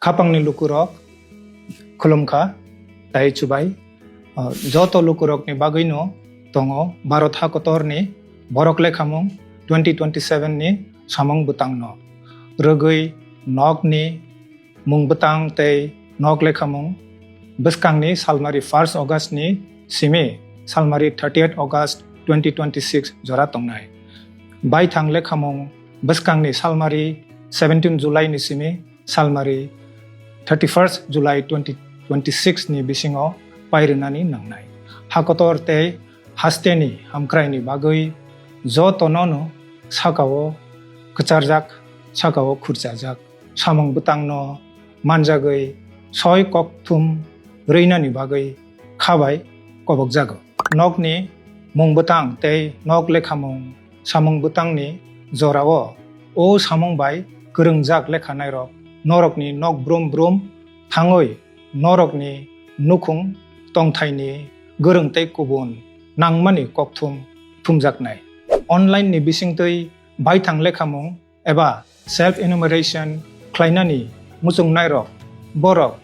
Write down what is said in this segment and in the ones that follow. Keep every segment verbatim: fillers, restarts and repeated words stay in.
Hapangni lukurok khulumkha, tai chubai. Ah, joto lukurokni bagwino tongo Bharat hakotorni borok lekhamung twenty twenty-seven ni samung bwtangno rwgwi nokni mung bwtang tei nok lekhamung bwskangni salmari first August ni simi salmari thirtieth August twenty twenty-six jora tongnai. Baithang lekhamung bwskangni salmari seventeen July ni simi salmari thirty-first July twenty twenty-six ni bisingo pairwnani nangnai. Hakotor tei hasteni hamkraini bagwi jotono no sakao kwcharjak, sakao khurchajak samung bwtangno manjagwi soi kokthum rwinani bagwi khabai kobokjago. Nokni mung bwtang tei nok lekhamung samung bwtangni jorao o samung bai kwrwngjak lekhanairok norokni nok brum brum thangwi norokni nukhung tongthaini gwrwng tei kubun nangmani kokthum thumjaknai. Online ni bisingtwi baithang lekhamung eba self enumeration khlainani muchungnairok borok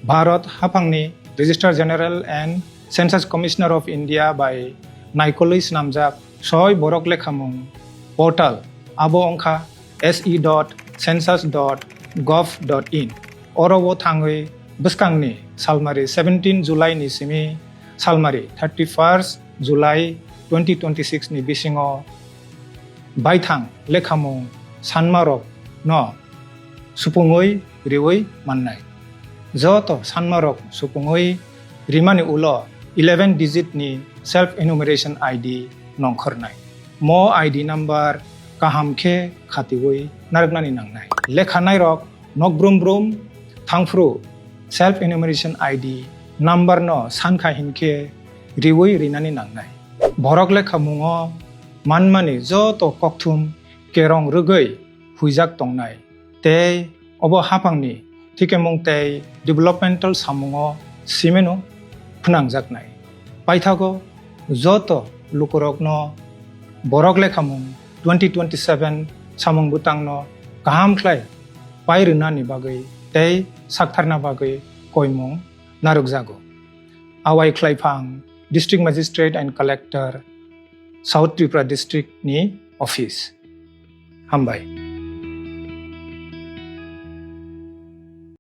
Bharat haphangni Registrar General and Census Commissioner of India bai naikolwi swnamjak soi borok lekhamung portal, abo wngkha se dot census dot gov dot in. Oro o thangwi bwskangni salmari seventeen July ni simi salmari thirty-first July twenty twenty-six ni bisingo baithang lekhamung sanmarok no supungwi riwi mannai. Joto sanmarok supungwi rimani ulo eleven digit ni self enumeration I D nongkhornai. Mo I D number kaham khe khatiwi narwknani nangnai. Lekhanairok nok brum brum thangphru self enumeration I D number no sankha hinkhe riwi rinani nangnai. Borok lekhamungo manmani joto kokthum kerong rwgwi huijak tongnai tei obo haphangni thikemung tei developmental samungo simino phnangjaknai. Paithago joto lukurokno borok lekhamung twenty twenty-seven samung bwtangno kaham khlai pai rwnani bagwi tei saktharna bagwi koimung narwkjago. Awai khlaiphang District Magistrate and Collector, South Tripura District ni office. Hambai.